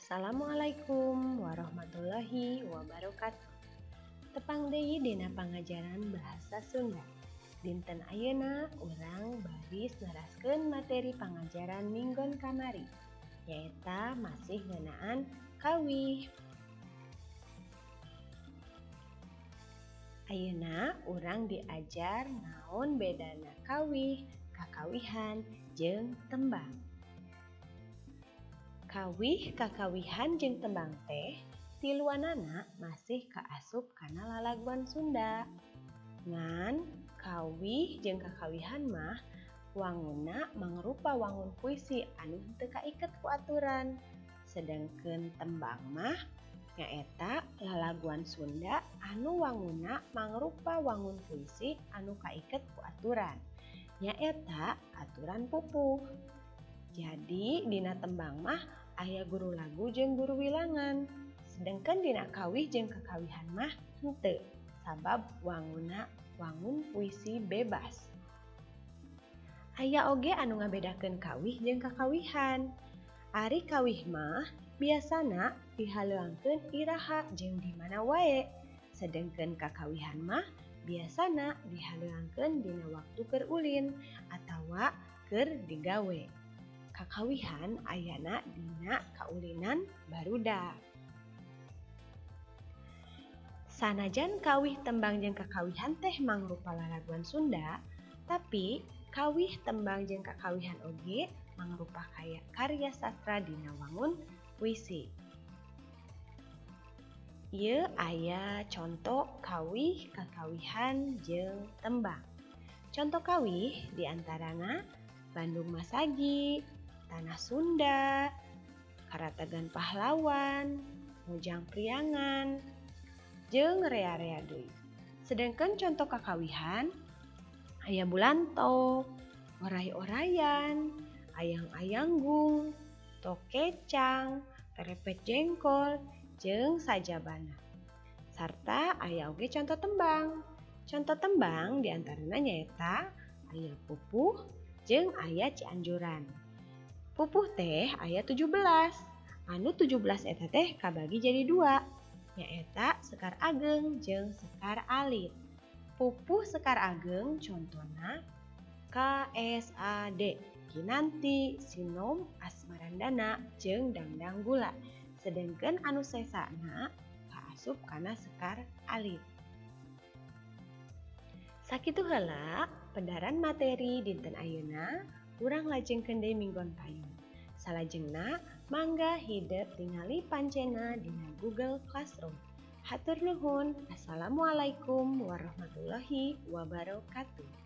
Assalamualaikum warahmatullahi wabarakatuh. Tepang deui dina pangajaran bahasa Sunda. Dinten ayeuna urang baris neraskeun materi pangajaran minggon kamari, nyaeta masih ngeunaan kawih. Ayeuna urang diajar naon bedana kawih, kakawihan, jeung tembang. Kawih, kakawihan, jeung tembang teh tiluanana masih kaasup kana lalaguan Sunda. Ngan kawih jeung kakawihan mah wangunna mangrupa wangun puisi anu henteu kaiket ku aturan. Sedengkeun tembang mah nyaeta lalaguan Sunda anu wangunna mangrupa wangun puisi anu kaiket ku aturan. Nyaeta aturan pupuh. Jadi dina tembang mah aya guru lagu jeung guru wilangan. Sedengkeun dina kawih jeung kakawihan mah henteu, sabab wangunna wangun puisi bebas. Aya oge anu ngabedakeun kawih jeung kakawihan. Ari kawih mah biasana dihaleuangkeun iraha jeung di mana wae. Sedengkeun kakawihan mah biasana dihaleuangkeun dina waktu keur ulin atawa keur digawe. Kakawihan ayana dina kaulinan barudak. Sanajan kawih, tembang, jeung kakawihan teh mangrupa lalaguan Sunda, tapi kawih, tembang, jeung kakawihan oge mangrupa karya sastra dina wangun puisi. Ieu aya conto kawih, kakawihan, jeung tembang. Conto kawih diantarana Bandung Masagi, Tanah Sunda, Karatagan Pahlawan, Mojang Priangan, jeung rea-rea deui. Sedengkeun conto kakawihan aya Bulanto, Oray-orayan, Ayang-ayanggung, Tokecang, Perepet Jengkol, jeung sajabana. Sarta aya oge conto tembang. Conto tembang diantarana nyaeta aya Pupuh jeung aya Cianjuran. Pupuh teh aya 17. Anu 17 eta teh kabagi jadi dua, nyaeta Sekar Ageng jeung Sekar Alit. Pupuh Sekar Ageng contona KSAD, Kinanti, Sinom, Asmarandana, jeung Dangdang Gula. Sedengkeun anu sesana kaasup kana Sekar Alit. Sakitu heula pedaran materi dinten ayeuna, urang lajengkeun deui minggon payun. Salajengna mangga hidep tingali pancena dina Google Classroom. Hatur nuhun. Assalamualaikum warahmatullahi wabarakatuh.